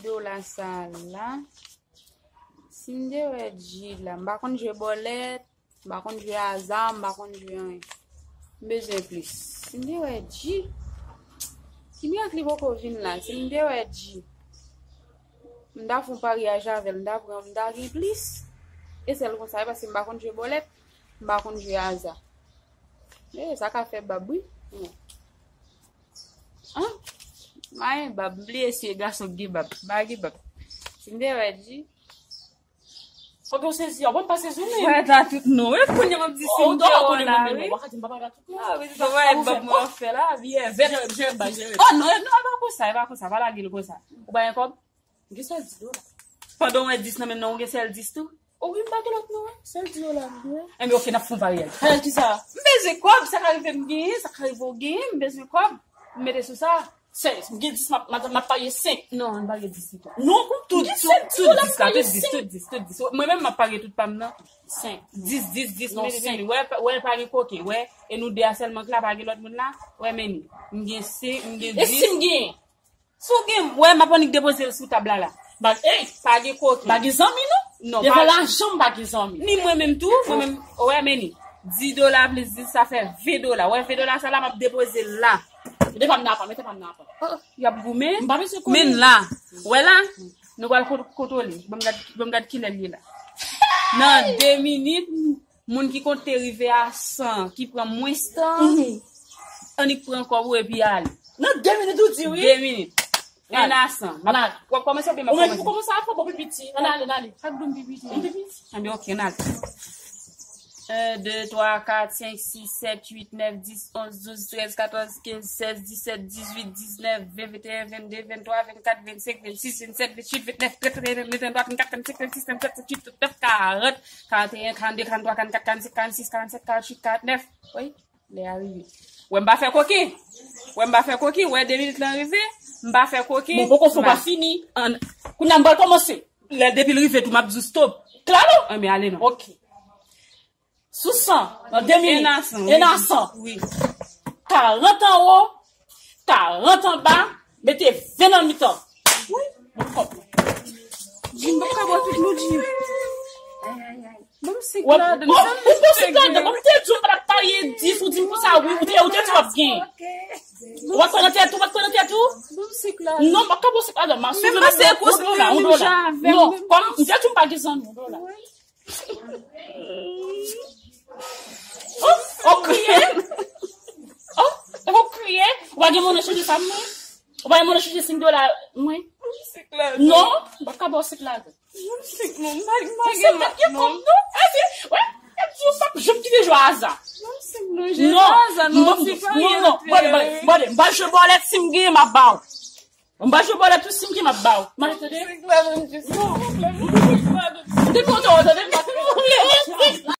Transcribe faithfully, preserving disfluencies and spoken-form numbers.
Dola sa la. Si m te wè G la, m pa konn jwe bòlèt, m pa konn jwe aza, m pa konn jwe anyen. M bezwen plis. Si m te wè G, si mirak li poko vin la, si m te wè G, m ta fè yon paryaj avè l, m ta pran, m ta gen plis. E sèl konsa, e paske m pa konn jwe bòlèt, m pa konn jwe aza. E sa ka fè bab, wi. An? Mayen bab, m bliye si e gason k gen bab. M pa gen bab. Si m te wè G. Fòk yo sezi, w pa sezi w menm. Wè, ta tout non. E kounye a m ap di si m te wè la, wi. Ou dò konnen mwen menm, w pa ka di m pa pale tout non. Ah, wi, se sa, wè, bab mwen ap fè la, biyè vèt. Jere, jere, bay, jere. Oh non, non, e pa konsa, e pa konsa, pa lage l konsa. Ou bay yon kòb? M gen sèl dis dola. Pandan w wè dis nan men m nan, ou gen sèl dis tou? O wi, m pa gen lòt non, wi. Sèl dis dola m gen. Enben, oke, n ap fè yon paryaj. Paryaj ki sa? M bezwen kòb, sa ka rive m genyen, sa ka rive w genyen, m bezwen kòb. M mete sou sa. Sèz, m gen dis, m ap, m ap, m ap parye senk. Non, m pa gen dis ditou. Non, tout, tout, tout dis la, tout dis, tout dis, tout dis. Mwen menm, m ap parye tout pa m nan. Senk. Dis, dis, dis, non, mete senk. Wè, wè, pa gen koken, wè. E nou de a sèlman k la, pa gen lòt moun la. Wè, men ni. M gen senk, m gen dis. E si m gen? Si w gen, wè, m ap annik depoze l sou tab la, la. Ba, ey, pa gen koken. Pa gen zanmi, non. Non, devan lajan, m pa gen zanmi. Ni mwen menm tou, mwen menm, wè, men ni. Dis dola plis dis, sa fè ven dola. Wè, ven dola sa la, m ap depoze l la. Mete pa m nan apa, mete pa m nan apa. Oh, y ap goumen. M pa bezwen konnen. Men la, wè la, nou pral ko-, kontwole. Ban m gad, ban m gad kilè l ye la. Nan de minit, moun ki konte rive a san, ki pran mwens tan, annik pran kòb ou epi ale. Nan de minit ou di wi. De minit. Enn a san. M ap, w ap kòmanse oubyen m ap kòmanse? Ou kòmanse a fò, bon, pi piti. Ann ale, ann ale. Chak jou m pi piti. M pi piti. Enben, oke, ann ale. En, de, twa, kat, senk, sis, sèt, uit, nèf, dis, onz, douz, trèz, katòz, kenz, sèz, disèt, dizuit, diznèf, ven, venteyen, vennde, venntwa, vennkat, vennsenk, vennsis, vennsèt, vennwit, vennèf, trant, trannteyen, trannde, trannntwa, trannkat, trannsenk, trannsis, tranntsèt, tranntuit, trannvennkat, trannkat, trannkat, karant, karannteyen, karannde, karanntrwa, karannkat, karannsenk, karanntuit, karannèf. Wi. Lè a rive. Wè m pa fè koken. Wè m pa fè koken. Wè de minit lan rive. M pa fè koken. Bon, poko fò pa fini. Kounye a m pral kòmanse. Lè depi l rive tou, m ap di w stop. Klalo? Enben, ale non. Oke. Sou san, nan de minit. Enn a san, wi. Enn a san. Wi. Karant anwo, karant anba, mete ven nan mitan. Wi. Bon kòb. Jim, m pa ka bwè tout non, Jim. Ban m senk ladan. Ou pran senk ladan. Ban m te di w pa t ap parye dis, ou di m konsa, wi, ou te, ou te di w ap gen. Ou pa t pran nan tèt ou, ou pa t pran nan tèt ou? Ban m senk ladan. Non, m pa ka bwè senk ladan, ma. Menm pa se yon dola, yon dola. Non, kòm m te di w m pa gen zanmi, yon dola. Oh, ou kriye? Oh, ou kriye? Ou pa gen monnen chanje sa mwen? Ou pa gen monnen chanje senk dola mwen? Non, m pa ka ba w senk ladan. Non, m pa gen kòb non. Wè, m di w m p ap janm kite jwe aza. Non, non, non, non, m pa jwe bòlèt, si m genyen, m ap ba w. M pa jwe bòlèt tou, si m gen, m ap ba w. Mache tande. Non. M te kontan w tande, m pa t vle.